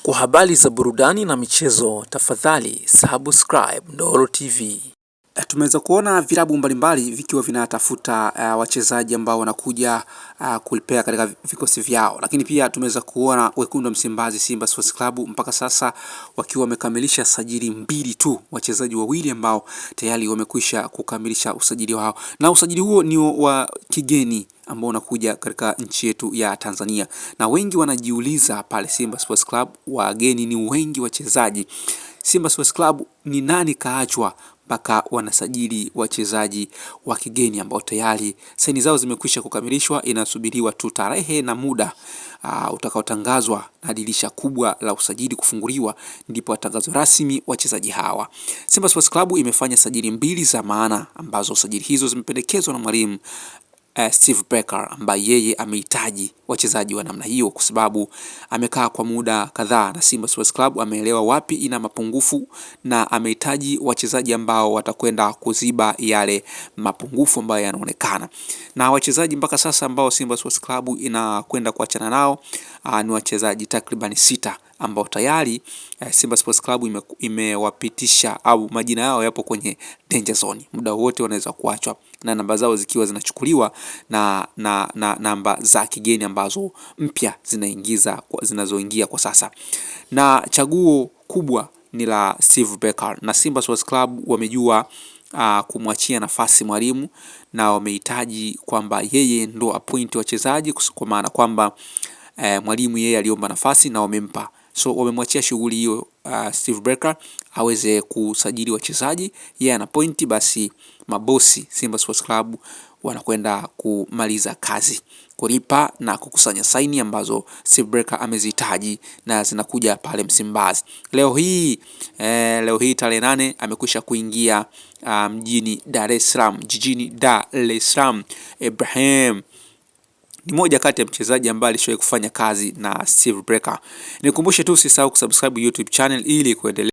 Kwa habari za burudani na michezo, tafadhali subscribe Ndolo TV. Tumeweza kuona vilabu mbalimbali vikiwa vinatafuta wachezaji ambao wanakuja kulipea katika vikosi vyao, lakini pia tumeweza kuona wekundu wa Msimbazi Simba Sports Club mpaka sasa wakiwa wamekamilisha sajili mbili tu, wachezaji wawili ambao tayari wamekwisha kukamilisha usajili wao, na usajili huo ni wa kigeni ambao unakuja katika nchi yetu ya Tanzania, na wengi wanajiuliza pale Simba Sports Club, wageni ni wengi wachezaji Simba Sports Club ni nani kaachwa mpaka wanasajili wachezaji wa kigeni ambao tayari saini zao zimekwisha kukamilishwa, inasubiriwa tu tarehe na muda utakaotangazwa na dirisha kubwa la usajili kufunguliwa, ndipo watangazo rasmi wachezaji hawa. Simba Sports Club imefanya sajili mbili za maana ambazo sajili hizo zimependekezwa na mwalimu Steve Barker ambaye yeye amehitaji wachezaji wa namna hiyo kwa sababu amekaa kwa muda kadhaa na Simba Sports Club, ameelewa wapi ina mapungufu na amehitaji wachezaji ambao watakwenda kuziba yale mapungufu ambayo yanaonekana. Na wachezaji mpaka sasa ambao Simba Sports Club inakwenda kuachana nao ni wachezaji takriban 6 ambao tayari Simba Sports Club imewapitisha au majina yao yapo kwenye danger zone, muda wote wanaweza kuachwa na namba zao zikiwa zinachukuliwa na namba za kigeni ambazo mpya zinazoingia kwa sasa, na chaguo kubwa ni la Steve Barker na Simba Sports Club wamejua kumwachia nafasi mwalimu na wamehitaji kwamba yeye ndo appoint wachezaji, kwa maana kwamba mwalimu yeye aliomba nafasi na wamempa, so wamemwachia shughuli hiyo Steve Barker aweze kusajili wachezaji, yeye ana pointi, basi mabosi Simba Sports Club wanakwenda kumaliza kazi kulipa na kukusanya saini ambazo Steve Barker amezihitaji na zinakuja pale Msimbazi. Leo hii tarehe 8 amekwisha kuingia mjini Dar es Salaam, jijini Dar es Salaam. Ibrahim ni moja kati ya mchezaji ambaye alishawahi kufanya kazi na Steve Barker. Nikumbushe tu usisahau kusubscribe YouTube channel ili kuendelea